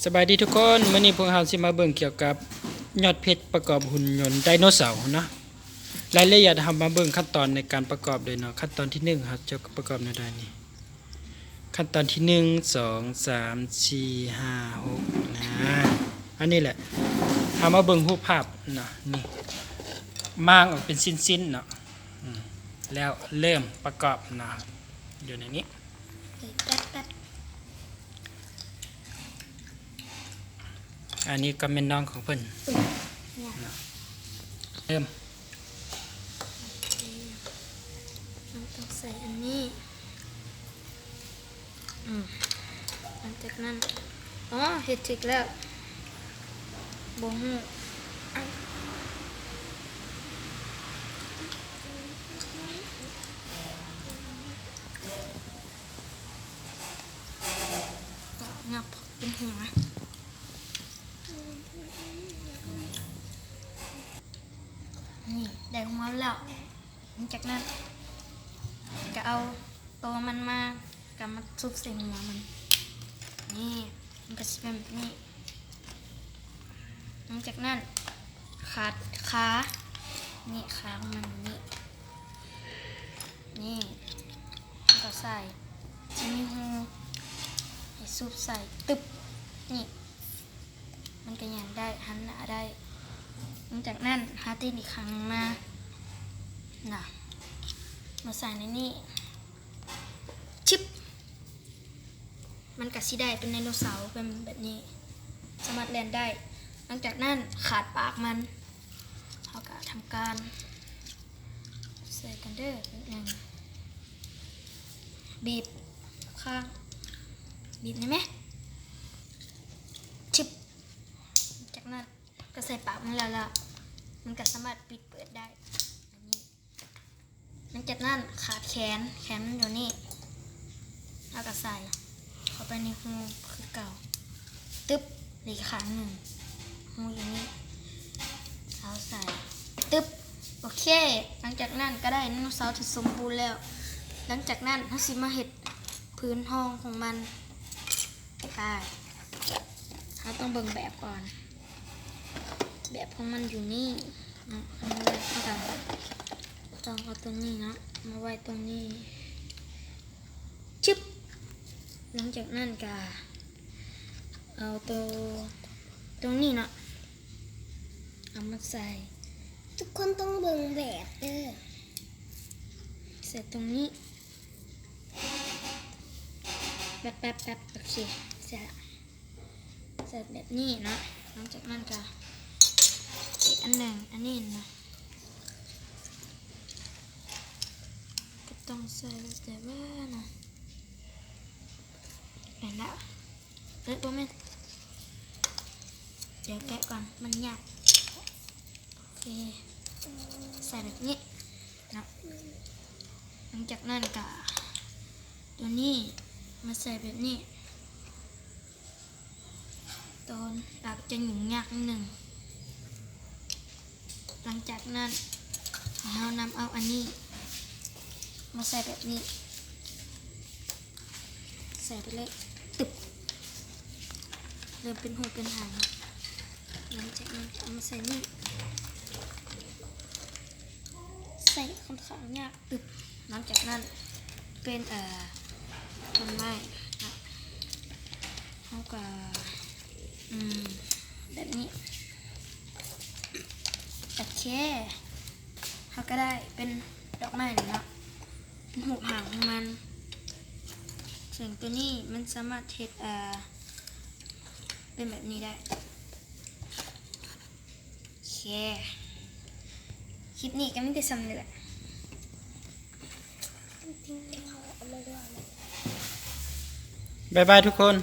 ສະບາຍດີທຸກຄົນ, ມື້ນີ້ພວກເຮົາຊິມາເບິ່ງກ່ຽວກັບຍອດເພັດປະກອບຫຸ່ນຍົນໄດໂນເສົາເນາະ. ລາຍລະອຽດເຮົາມາເບິ່ງຂັ້ນຕອນໃນການປະກອບເລີຍເນາະ. ຂັ້ນຕອນທີໜຶ່ງ ເຮົາຈະປະກອບແນວໃດນີ້? ຂັ້ນຕອນທີໜຶ່ງ ສອງ ສາມ ສີ່ ຫ້າ ຫົກ ນະ ອັນນີ້ແຫຼະ. ເຮົາມາເບິ່ງຮູບພາບເນາະ, ນີ້ ມ້າງອອກເປັນຊິ້ນໆເນາະ. ອືມ ແລ້ວເລີ່ມປະກອບເນາະ ຢູ່ໃນນີ້. ອັນນີ້ກໍແມ່ນນ້ອງຂອງເພິ່ນ. ເລີ່ມ. ເຮົາຕ້ອງໃສ່ອັນນີ້. ອືມ ຫຼັງຈາກນັ້ນ ອໍ ເຮັດຖືກແລ້ວ. ບໍ່ຮູ້ ງັບເປັນຫົວ. ນີ້ ໄດ້ຫົວແລ້ວ. ຫຼັງຈາກນັ້ນກໍເອົາໂຕມັນມາ ກໍມາຊຸບໃສ່ຫົວມັນ. ນີ້ ມັນກໍຊິເປັນແບບນີ້. ຫຼັງຈາກນັ້ນ ຂາດຂາ. ນີ້ ຂາຂອງມັນຢູ່ນີ້. ນີ້ ແລ້ວກໍໃສ່ ຊິມີຮູໃຫ້ຊຸບໃສ່. ຕຶບ ນີ້ ມັນກໍຍ່າງໄດ້ ຫັນໜ້າໄດ້. ຫຼັງຈາກນັ້ນ ຫາຕີນອີກຂ້າງໜຶ່ງມານະ ມາໃສ່ໃນນີ້. ຊຶບ ມັນກໍຊິໄດ້ເປັນໄດໂນເສົາເປັນແບບນີ້ ສາມາດແລ່ນໄດ້. ຫຼັງຈາກນັ້ນ ຂາດປາກມັນ ເຮົາກໍທຳການໃສ່ກັນເດີ ໜຶ່ງ ບີບຂ້າງ ບີບໄດ້ໄໝ? ຊຶບ ຈາກນັ້ນກໍໃສ່ປາກມັນແລ້ວລະ ມັນກໍສາມາດປິດເປີດໄດ້ ອັນນີ້. ຫຼັງຈາກນັ້ນຂາດແຂນ ແຂນມັນຢູ່ນີ້ ເຮົາກໍໃສ່ເຂົ້າໄປໃນຮູຄືເກົ່າ. ຕຶບ ອີກຂ້າງໜຶ່ງ ຮູຢູ່ນີ້ ເຮົາໃສ່ ຕຶບ ໂອເຄ. ຫຼັງຈາກນັ້ນກໍໄດ້ໄດໂນເສົາທີ່ສົມບູນແລ້ວ. ຫຼັງຈາກນັ້ນເຮົາຊິມາເຮັດພື້ນຮອງຂອງມັນ. ໄປ ເຮົາຕ້ອງເບິ່ງແບບກ່ອນ. ແບບຂອງມັນຢູ່ນີ້ເນາະ. ເຮົາກໍຕ້ອງເອົາຕົງນີ້ເນາະ ມາໄວ້ຕົງນີ້. ຊຶບ ຫຼັງຈາກນັ້ນກໍເອົາໂຕ ຕົງນີ້ເນາະ ເອົາມາໃສ່. ທຸກຄົນຕ້ອງເບິ່ງແບບເດີ. ໃສ່ຕົງນີ້ ແປັບໆໆ ໂອເຄ ໃສ່ລະ. ໃສ່ແບບນີ້ເນາະ. ຫຼັງຈາກນັ້ນກໍອີກອັນໜຶ່ງ ອັນນີ້ນະ ກໍຕ້ອງໃສ່ແຕ່ວ່ານະ ແມ່ນລະ. ເອີ ບໍ່ແມ່ນ ດຽວແກະກ່ອນ ມັນຍາກ. ໂອເຄ ໃສ່ແບບນີ້ເນາະ. ຫຼັງຈາກນັ້ນກະ ຕົວນີ້ມາໃສ່ແບບນີ້ ຕອນຕັກຈະຫຍຸ້ງຍາກໜຶ່ງ. ຫຼັງຈາກນັ້ນ ເຮົານຳເອົາອັນນີ້ມາໃສ່ແບບນີ້ ໃສ່ໄປເລີຍ ຕຶບ ເລີ່ມເປັນຫູເປັນຫາງ. ຫຼັງຈາກນັ້ນເອົາມາໃສ່ນີ້ ໃສ່ຂ້ອນຂ້າງຍາກ ຕຶບ. ຫຼັງຈາກນັ້ນເປັນ ເອີ ຕົ້ນໄມ້ເນາະ ເຮົາກໍ ອືມ ແບບນີ້ ໂອເຄ ເຮົາກໍໄດ້ເປັນດອກໄມ້ນີ້ເນາະ ເປັນຮູບຮ່າງຂອງມັນ. ເຊິ່ງຕົວນີ້ມັນສາມາດເຮັດ ເອີ ເປັນແບບນີ້ໄດ້. ໂອເຄ ຄລິບນີ້ກໍມີແຕ່ສ່ຳນີ້ແຫຼະ. ບາຍບາຍທຸກຄົນ.